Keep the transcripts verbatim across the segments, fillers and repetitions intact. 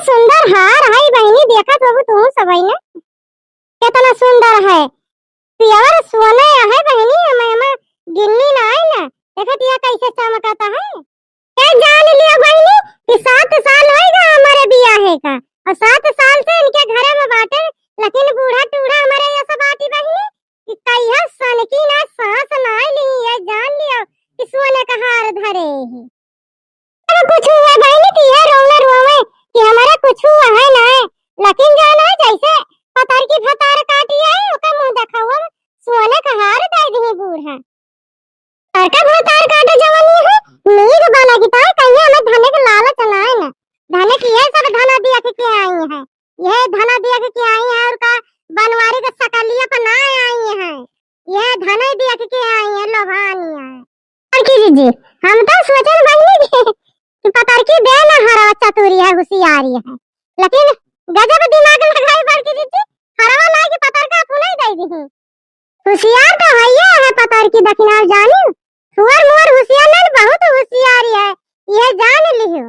सुंदर हार है बहिनी, देखत होबू तू सबई ने, केतना सुंदर है। Pure सोने है बहिनी, हमें, हमें गिन्नी ना है ना। देखत या कैसे चमकता है। ए जान लियो बहिनी कि सात साल होइगा हमरे बियाहे का, और सात साल से इनके घरे में बाटे, लेकिन बूढ़ा टूढ़ा हमरे ऐसा बाटी बहिनी कि कहिया सनकी ना, सांस ना ली। ए जान लियो कि सोने का हार धरे ही। अब कुछ हुआ बहिनी कि ये रोवे रोवे कि हमारा कुछ हुआ है ना, लेकिन जाना जैसे पतर की भतार काटी है, ओका मुंह देखावा, सोने का हार दे दी बूढ़ा। पतर का भतार काटे जवानी है, नीक बना की तो कहिया हमें धन के लालच ना है ना, धन की ये सब धना दिया के, के आई है, ये धना दिया के, के आई है, और का बनवारी के सकलिया पर ना आई है, ये धन दिया के, के आई है, लोभानी है। पतर की जीजी, हम तो सोचन बहिनी कि, कि पतर की दे ना हरा चतुरी है, होशियारी है, लेकिन गजब दिमाग लगाई बड़की जीजी, हरवा लाई के पतर का पुनई दे दी। होशियार तो हइये है पतर की दखिना जानी, थुअर मुअर होशियार नहीं, बहुत होशियारी है, ये जान लिहो।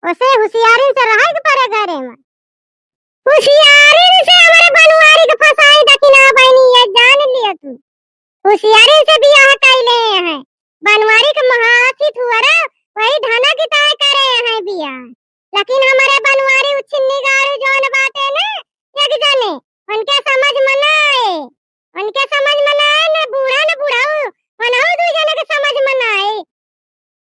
ओसे होशियारी से रहे के परे घरे में। होशियारी से हमरे बनवारी के फंसाई दखिना बहिनी, ये जान लियो तू। होशियारी से बियाह कैले हैं। बनवारी के महासी थुअरा वही धना की ताय करे हैं बियाह। लेकिन हमरे बनवारी उछिन्नी गारू जौन बाटे ना, एक जने, उनके समझ में ना आए। उनके समझ में ना आए, ना बूढ़ा ना बुढ़ऊ, उनहु दू जने के समझ में ना आए।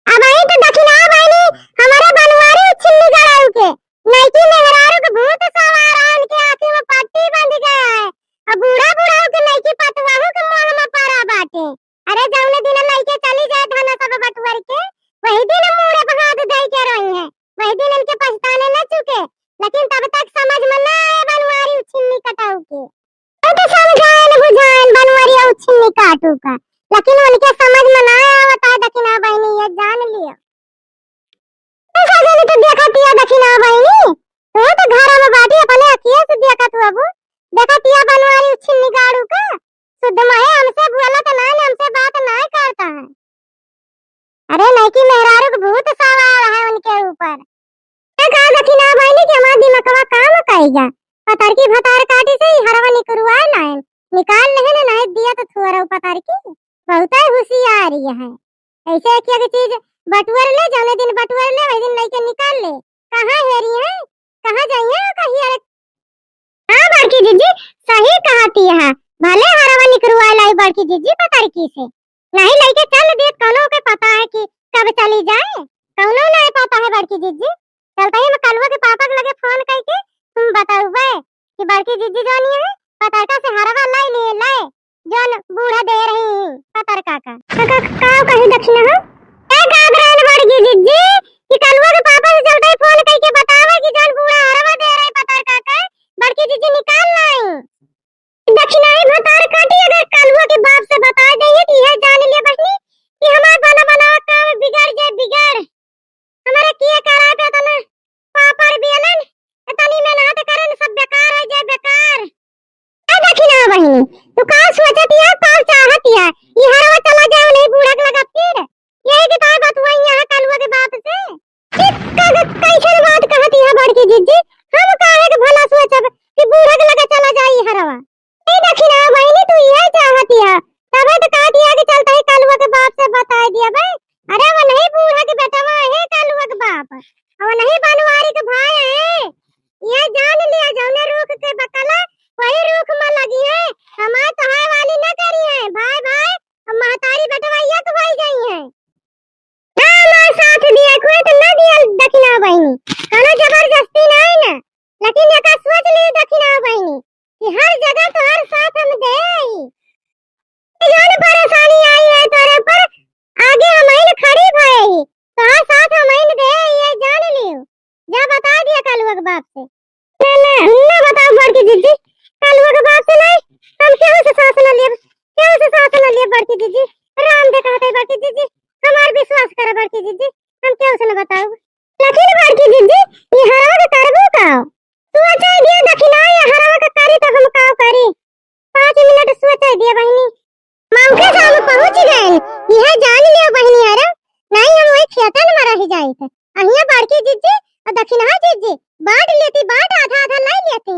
अब आई तो दखिना बहिनी, हमरे बनवारी उछिन्नी गड़ाऊ के, नइकी मेहरारू के भूत सवार है, उनके आँखी में पट्टी बंध गया है। अब बूढ़ा बुढ़ऊ के नइकी पतवाहू के मोह में पड़ा बाटे। अरे जौने दिन लइके चली जाए धना सब बटुअर के, वही दिन मूड़े पे हाथ धइ के रोई है, वही दिन इनके पछताने न चुके। लेकिन तब तक समझ में ना आए बनवारी उछिन्नी कटाऊ के। तो समझाएन बुझाएन बनवरिया उछिन्नी काटू का, लेकिन उनके समझ में ना आवत है दखिना बहिनी, ये जान लियो। तो सजनी तो देखत या दखिना बहिनी, तू तो घर में बाटी अपने अखिए से देखत हबू, देखत या बनवारी उछिन्नी गाड़ू का, शुद्ध महे हमसे बोलत ना, हमसे बात ना करता है। अरे नइकी मेहरारू के भूत सवार है उनके ऊपर। ए का दखिना बहिनी कि हमार दिमकवा काम कइगा। पतरकी भतार काटी से ही हरवा निकरुआ लाइन। निकाल लेहे न नहीं दिया तो थोड़ा पतरकी। बहुत ही होशियारी है। ऐसे एक एक चीज बटुअर ले, जौने दिन बटुअर ले, वही दिन लइके निकाल ले। कहाँ हेरी है? कहाँ जाइए? कहिए अरे हाँ बड़की जीजी, सही कहती है। भले हरवा निकरुआ लाई बड़की जीजी पतरकी से। नहीं लइके चल दिए, कौनो के पता है कि कब चली जाए? कौनो नहीं पता है बड़की जीजी। चलते ही मैं कलुआ के पापा के लगे फोन करके तुम बताउबे कि बड़की जीजी जानी है, पतरका से हरवा लाई लिए, लाई। जौन बूढ़ा दे रही पतरका का। का, का, का कही दखिना हो? ए गागरान बड़की जीजी, कि कलुआ के पापा से चलते ही फोन करके बतावे कि जौन बूढ़ा हरवा दे रही पतरका का, बड़की जीजी निकाल लाई। दखिनाई भतार काटी अगर कलुआ के बाप से बता देइए कि यह जान ले बहिनी कि हमार बना बना काम बिगड़ जाए, बिगड़। हमारे किए करावे तना पापड़ बेलन, इतनी मेहनत करन, सब बेकार हो जाए, बेकार। ए दखिना बहिनी, तू का सोचत या, का चाहत या? ई हरवा चला जाए, नहीं बूढ़ा के लगा फिर। यही के ताय बतुआई यहाँ कलुआ के बाप से। ई का, का, कैसन बात कहत या बड़की जीजी? हम काहे के भला सोचब कि बूढ़ा के लगा चला जाए ई हरवा? ए दखिना बहिनी, तू इहे चाहत या, तबे तो कहत या कि चलते ही कलुआ के बाप से बताई दिया बे। अरे वो नहीं बूढ़ा के बेटवा है कलुआ के बाप, वो नहीं बनवारी के भाई है। ये जान लिया, जौने रूख के बकला वही रूख में लगी है। हमार तो हाय वाली न करी है, भाई भाई और महतारी बेटवा एक होई गई है। ना हमार साथ दिए कोई तो ना दिया दखिना बहिनी, कोनो जबरदस्ती ना है ना, लेकिन एका सोच ली दखिना बहिनी कि हर जगह तो हर साथ हम दे ही। जान परेशानी आई है तोरे पर, आगे हम आइन खड़ी भए ही, तोहार साथ हम आइन दे ही, ये जान लियो। जा बता दिया कलुआ के बाप से। ना, ना, ना बताओ बड़की जीजी, कलुआ के बाप से नहीं, हम केहू से साथ न लेब, केहू से साथ न लेब बड़की जीजी। राम देखा है बड़की जीजी, हमार विश्वास करे बड़की जीजी, हम केहू से न बताओ। लेकिन बड़की जीजी, ई हरवा के करबो का? सोचे दिया दखिना, ये हरवा के करी तो हम का करी? पाँच मिनट सोचे दिया बहिनी। मौके से हम पहुँच गए, यह जान लियो बहिनी हरवा, नहीं हम वही खेतन में रह जाइत। अहिया बड़की जीजी और दखिना जीजी, बांट लेती, बांट आधा आधा लाई लेती।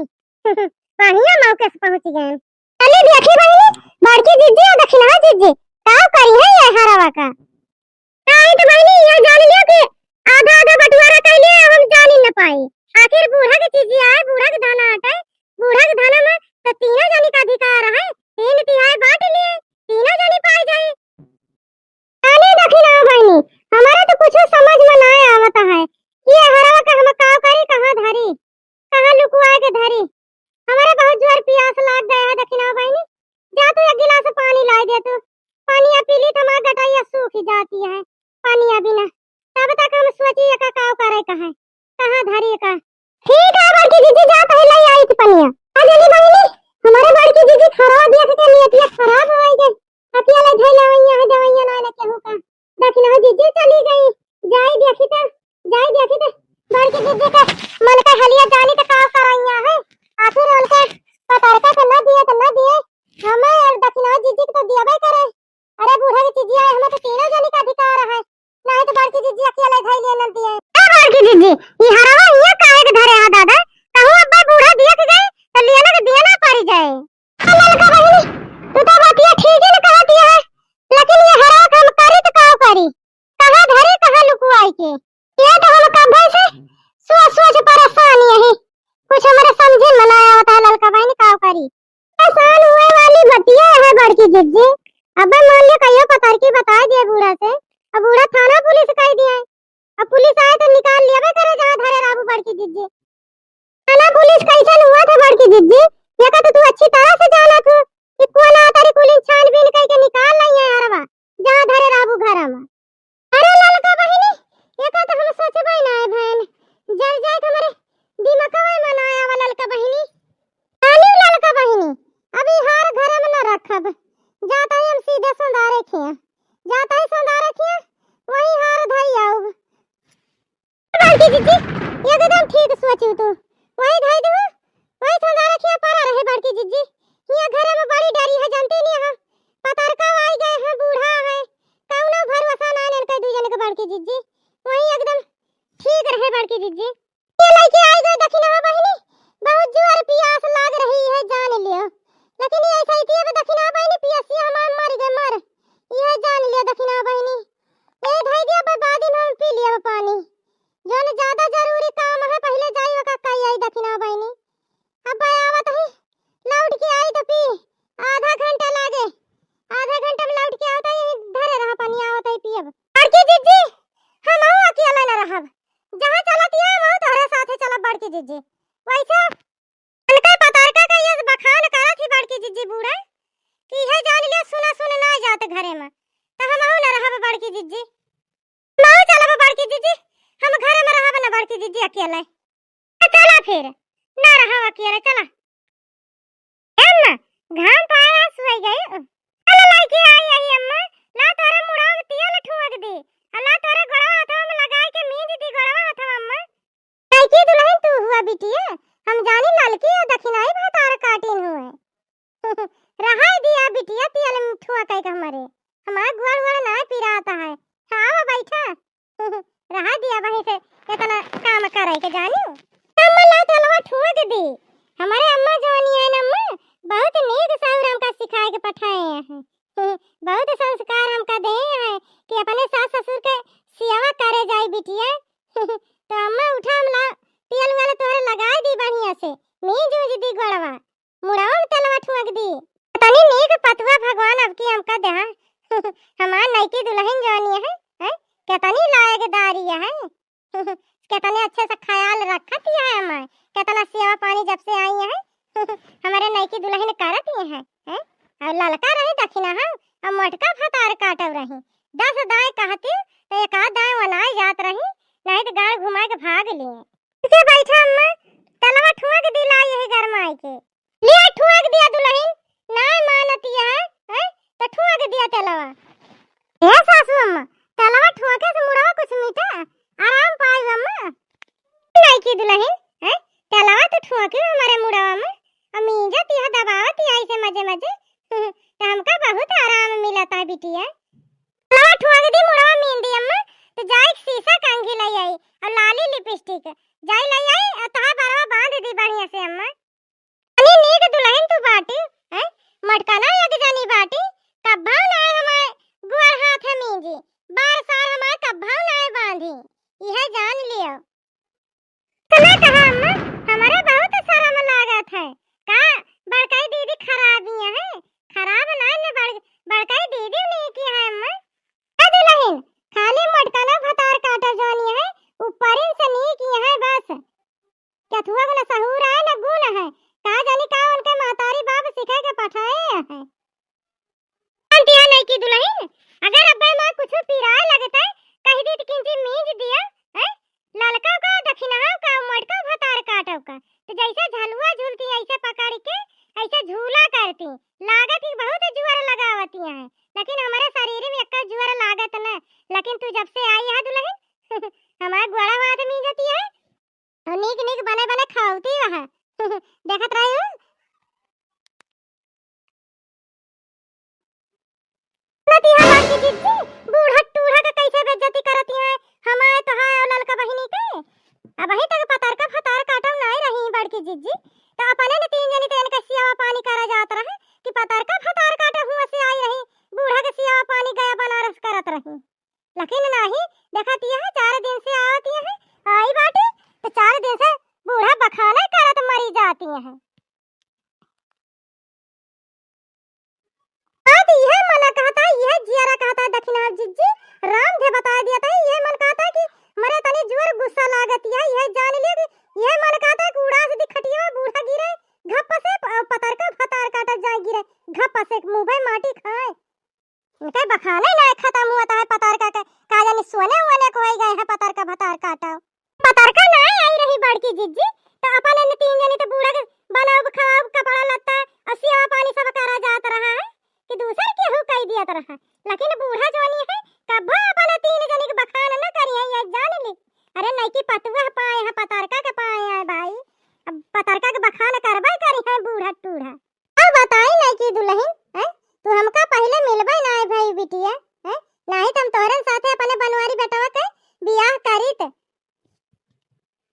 बढ़िया मौके से पहुंच गए। चली देखी बहिनी, बड़की जीजी और दखिनहा जीजी का करी है ये हरवा का। काहे तो बहिनी, ये जान लियो कि आधा आधा बंटवारा कर लियो, हम जान ही न पाई। आखिर बूढ़ा के चीज आए, बूढ़ा के धन आटे, बूढ़ा के धन में तो तीनों जनी का अधिकार है, तीन तिहाई बांट लिए, तीनों जनी पाई जाए। अरे दखिनहा बहिनी, हमारा तो कुछ समझ में ना आवत है, ये हरवा का हम का करी, कहाँ धरी, कहाँ लुकुआ के धरी। हमारे बहुत जोर प्यास लाग गया है दखिनहा बहिनी, जा तू एक गिलास पानी लाई दे तू। पानी पी ली तो हमार गटैया सूख जाती है पानी बिना। तब तक हम सोची एका का करे, कहाँ, कहाँ धरी का। ठीक है बड़की जीजी, जा पहले आई थी पनिया। आ जल्दी बहिनी, हमारे बड़की जीजी खराब देख के नियतिया खराब हो गई है। अकेले धैला वैया है, दवाइयाँ ना लेके हो का। दखिनहा जीजी चली गई। जाई देखी तो, जाई देखी तो। बड़की जीजी का मन का हलिया जानी तो का कराइया है। आखिर उनका पतरका के ना दिए तो ना दिए। हमें और दखिनहा जीजी के तो दियाबे करे। अरे बूढ़ा के चीजिया है, हमें तो तीनों जनी का अधिकार है। नहीं तो बड़की जीजी अकेले धैले न दिए। ए बड़की जीजी, ई हरवा हिया काहे के धरे हा दादा? कहूँ अब्बा बूढ़ा दिया के गए तो लिया ना के दिया ना पड़ी जाए। ए ललका बहिनी, तू तो बतिया ठीक ही न कहती है, लेकिन ये हरवा के हम करी तो का करी? कहाँ धरी, कहाँ लुकुआई के? ये तो हम कब्बे से सोच सोच परेशान यही। कुछ हमरे समझे में ना आवत है ललका बहिनी, का करी? परेशान हुए वाली बतिया है बड़की जीजी। अबे मान लियो कहियो पतरकी बता दिए बूढ़ा से, अब बूढ़ा थाना पुलिस कह दिया है। अब पुलिस आए तो निकाल लियाबे करे जहाँ धरे रहबू बड़की जीजी। थाना पुलिस कैसन हुआ था बड़की जीजी, ये का तो तू अच्छी तरह से जाना तू कि कौन आ तारी कुलिन छानबीन करके निकाल लाई है हरवा, जहाँ धरे रहबू घर में। अरे ललका बहिनी, एका तो हम सोचबे ना है बहन, जर जाए के हमरे दिमागवा में ना आवा ललका बहिनी। जानी ललका बहिनी, अभी हार घर में न रखब, जाता ही हम सीधे सौंदारे खिया, जाता ही सौंदारे खिया, वही हार धई आउब। बड़की जीजी, एकदम ठीक सोचू तू। वही धई दू, वही सौंदारे खिया पड़ा रहे बड़की जीजी। हिया घर में बड़ी डरी है, जानती नहीं है। पतरका आई गए हैं, बूढ़ा है, कौनो भरोसा ना इनके दू जन के बड़की जीजी। वही एकदम ठीक रहे बड़की जीजी। ये लइके आई गए दखिनहा बहिनी, बहुत जोर पियास लाग रही है, जान लियो। लेकिन ये ऐसा ही कि अब दखिनहा बहिनी पियसिया हमार मर गए, मर। यह जान लियो दखिनहा बहिनी। ए धई दिया, बर्बादी में हम पी लिया पानी। जौन ज्यादा जरूरी काम है, पहिले जाई ओका कई आई दखिनहा बहिनी। अब आवत ही, लौट के आई तो पी, आधा घंटा लागे, आधा घंटा में लौट के आवत ही, धरे रहा पानी, आवत ही पियब। बड़की जीजी, हम अकेले न रहब, जहाँ चलत ही हम तोहरे साथे चलब बड़की जीजी। वैसे उनका पतरका का ये बखान करत ही बड़की जीजी बूढ़ा कि यह जान लियो सुना सुन ना जात घरे में, तो हम न रहब बड़की जीजी। हम चलब बड़की जीजी, हम घर में रहब न बड़की जीजी अकेले। तो चला फिर, ना रहब अकेले, चला। अम्मा, घाम पाए आज सोई गई। चल लइके आई आई अम्मा, ला तोरे मुड़वा में तेल ठुवक दी, आ ला तोरे गोड़वा हथवा में लगाई के मीज दी गोड़वा हथवा अम्मा। लइकी दुलहिन तू हुआ बिटिया, हम जानी ललकी और दखिनाई भतार काटिन हुए। रहाई दिया बिटिया, तेल में ठुआ कई के हमरे, हमार गोड़ वोड़ नाय पिरात है। हाँ, बैठा। रहाई दिया वहीं से, इतना काम करे के जानी। अम्मा ला तेलवा ठुआ के दी। हमारे अम्मा जवानी है ना अम्मा, बहुत नेक साउर हमका सिखाए के पठाए हैं। बहुत संस्कार हमका दे हैं कि अपने सास ससुर के सेवा करे जाए बिटिया। तो अम्मा उठा, हम ला तेल वाला तोहरे लगाए दी बढ़िया से, मीज उज दी गोड़वा। मुड़वा में तेलवा ठुवक दी। तनी नीक पतुआ भगवान अब की हमका देहा। हमार नईकी दुलहिन जवानी है, हैं? केतनी लायकदारी है। केतने अच्छे से ख्याल रखत ही है हमार, केतना सेवा पानी जब से आई है। हमारे नईकी दुलहिन करत ही है, हैं? और ललका रही दखिना हम, और मोटका भतार काटव रही। दस दाएं कहती तो एक आध दाएं वनाए जात रही, नहीं तो गाड़ घुमाए के भाग लिए। के बैठा अम्मा, तेलवा ठुवक दी लाई यही गरमाई के। लिया ठुवक दिया दुलहिन, नाय मानती है, हैं? तो ठुवक दिया तेलवा। ए सासू अम्मा, तेलवा ठुवके से मुड़वा कुछ मीठा, आराम पाई अम्मा। नईकी दुलहिन, हैं? तेलवा तो ठुवके हमारे मुड़वा में, अम्मी जब यह दबावत ही ऐसे मजे मजे, तो हमका बहुत आराम मिलता है बिटिया। तेलवा ठुवक दी, मुड़वा मीन दी अम्मा, तो जाई शीशा कंघी लइ आई अउर लाली लिपस्टिक, जाई लइ आई अउर तोहार बरवा बाँध दी बढ़िया से अम्मा। अरे नीक दुलहिन तू बाटी, हैं? मटकना एक जनी बाटी, कब्बहू नाय हमार गोड़ हाथ मीजी, बार सार हमार कब्बहू नाय बाँधी, इहे जान लियो। तो ना कहा अम्मा, हमरे बहुत शरम लागत है। का बड़काई दीदी खराब ही है? खराब ना ने बड़-, बड़काई दीदी नीक ही है अम्मा। ए दुलहिन, खाली मटकना भतार काटा जानी है, ऊपरिन से नीक ही है बस। केथुआ को न सहूर है न गुण है, का जानी का उनके महतारी बाप सिखाए के पठाए है। जानती है नइकी दुलहिन, अगर अब्बे माँ कुछ पिराए लगते, कहि दीत किंची मीज दिया, हैं? ललका का, दखिनहा का, मटका भतार काटव का, तो जैसे झलुआ झूलती ऐसे पकड़ के ऐसे झूला करती, लागत ही बहुत जुअर लगावती हैं, लेकिन हमरे शरीर में एक्का जुअर लागत न। लेकिन तू जब से आई है दुलहिन, हमार गोड़वा हाथ मीजती है। और नीक नीक बने बने खावती वहाँ। देखत रही हूँ। नती हमार की जिज्जी, बूढ़ा टूढ़ा के कैसे बेइज्जती करती है, हमार तोहार और ललका बहिनी के। अबहीं तक पतरका भतार काटव नाई रही बड़की जिज्जी, तो अपने न तीन जनी तो इनके सियावा पानी करा जात रहे कि पतरका भतार काटे हुआ से आई रही, बूढ़ा के सियावा पानी गया बनारस करत रही। लेकिन नाही, देखत यह चार दिन से आवत यह आई बाटी, तो चार दिन से बूढ़ा बखाना करत मरी जाती है। आज यह मन कहता, यह जियरा कहता, दखिनहा जिज्जी, राम धे बता दिया था, यह मन कहता कि मरे तनी जोर गुस्सा लागत है, यह जान लिया कि यह मन कहता कि उड़ास दी खटिया, बूढ़ा गिरे घप्प से, प-, पतरका भतार काटा जाए गिरे घप्प से, मुँह पे माटी खाए। इनके बखाने ना खत्म हुआ था, पतरका के, का जानी सोने वोने को होई गए हैं पतरका भतार काटा। पतरका ना आई रही बड़की जिज्जी, तो अपन इन तीन जनी तो बूढ़ा के बनाओ खाओ, कपड़ा लत्ता और सेवा पानी सब करा जात रहा है कि दूसर केहू कई दियत रहा, लेकिन बूढ़ा जोनी है, कभो अपन तीन जनी के बखान न करी है, ये जान ली। अरे नइकी पतुआ पाए हैं, पतरका के पाए हैं भाई, अब पतरका के बखान करबे करी है बूढ़ा टूढ़ा। अब बताई नइकी दुलहिन, हैं? तू हमका पहिले मिलबे नाय भई बिटिया, हैं? नाही त हम तोहरे साथे अपने बनवारी बेटवा के बियाह करीत।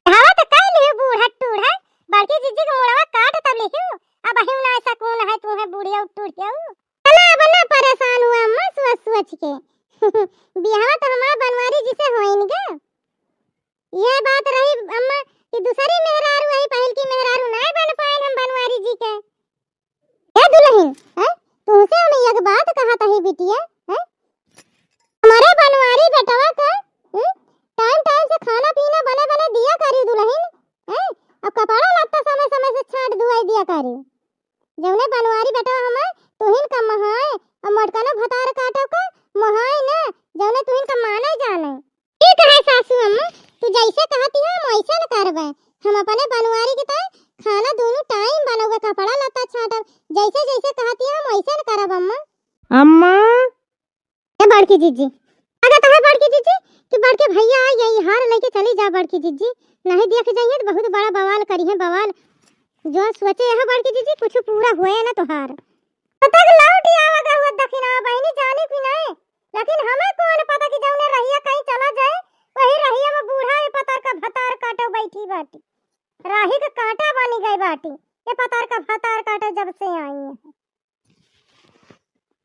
हवा त कई लिहू बूढ़ा टूढ़ा, बड़की जिज्जी के मुड़वा काट तब लिहू। अबहिउ नाय सकून है, तू है बुढ़िया टूढ़िया। चला अब ना परेशान हुआ अम्मा सोच सोच के। बियाह तो हमार बनवारी जी से होइन गे। ये बात रही अम्मा कि दूसरी मेहरारू वही पहिल की मेहरारू नाय बन पाइन हम बनवारी जी के। ए दुलहिन, हैं? तुमसे हम एक बात कहत हई बिटिया, हैं? हमरे बनवारी बेटवा का, हैं? टाइम टाइम से खाना पीना बने बने दिया करी दुलहिन, हैं? अब कपड़ा लत्ता समय समय से छाट धुआई दिया करी। जौने बनवारी बेटवा हमार तुहिन का महाए, और मोटकनो भतार काटो का महाए ना, जौने तुहिन का माने जाने। ठीक है सासू अम्मा, तू जैसे कहती हो हम वैसे न करबे। हम अपने बनवारी के ताई खाना दोनों टाइम बनौबे, कपड़ा लत्ता छाटब, जैसे जैसे कहती हो हम वैसे न करब अम्मा। अम्मा। ए बड़की जिज्जी, अगर तोहर बड़की जिज्जी कि बड़के भैया आ गई, हार लेके चली जा बड़की जिज्जी, नहीं देख जाइए तो बहुत बड़ा बवाल करी है बवाल। जो सोचे है बड़की जिज्जी कुछ पूरा हुए ना तोहार। पता के लौट आवा गहुआ दखिनहा बहिनी जानी कि नहीं, लेकिन हमें कौन पता कि जौने रहिया कहीं चला जाए, वही रहिया में बूढ़ा ए पतरका भतार काटो बैठी बाटी। राही के कांटा बनी गई बाटी, ए पतरका भतार काटो जब से आई है।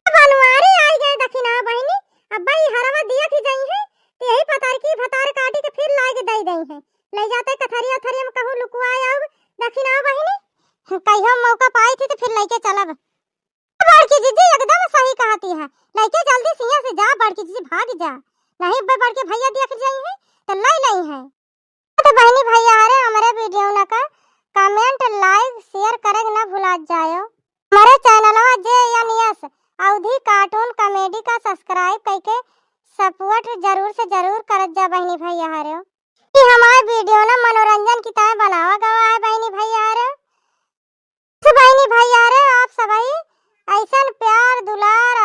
बनवारी आई गए दखिनहा बहिनी, अब भाई हरवा दिया की जाई है, तो यही पतरकी भतार काटी के फिर लाए के दे दई है। ले जाते कथरिया उथरिया में कहूँ लुकुआ आऊ दखिनहा बहिनी, कहियो मौका पाई थी तो फिर लेके चलब। बड़की जिज्जी एकदम सही कहती है, लइके जल्दी से हियां से जा बड़की जिज्जी, भाग जा, नहीं बे बड़के भैया देख जाई है तो ले लई है। तो बहिनी भैया हरे हमरे वीडियो न का comment, like, share करे के ना भुला जायो। हमरे चैनलवा जे एन एस अवधी cartoon comedy का subscribe करके support जरूर से जरूर करत जा बहिनी भैया हरे। कि हमार वीडियो ना मनोरंजन की तरह बनावा गवा है बहिनी भैया हरे। तो बहिनी भैया रे, आप सबही ऐसन प्यार, दुलार,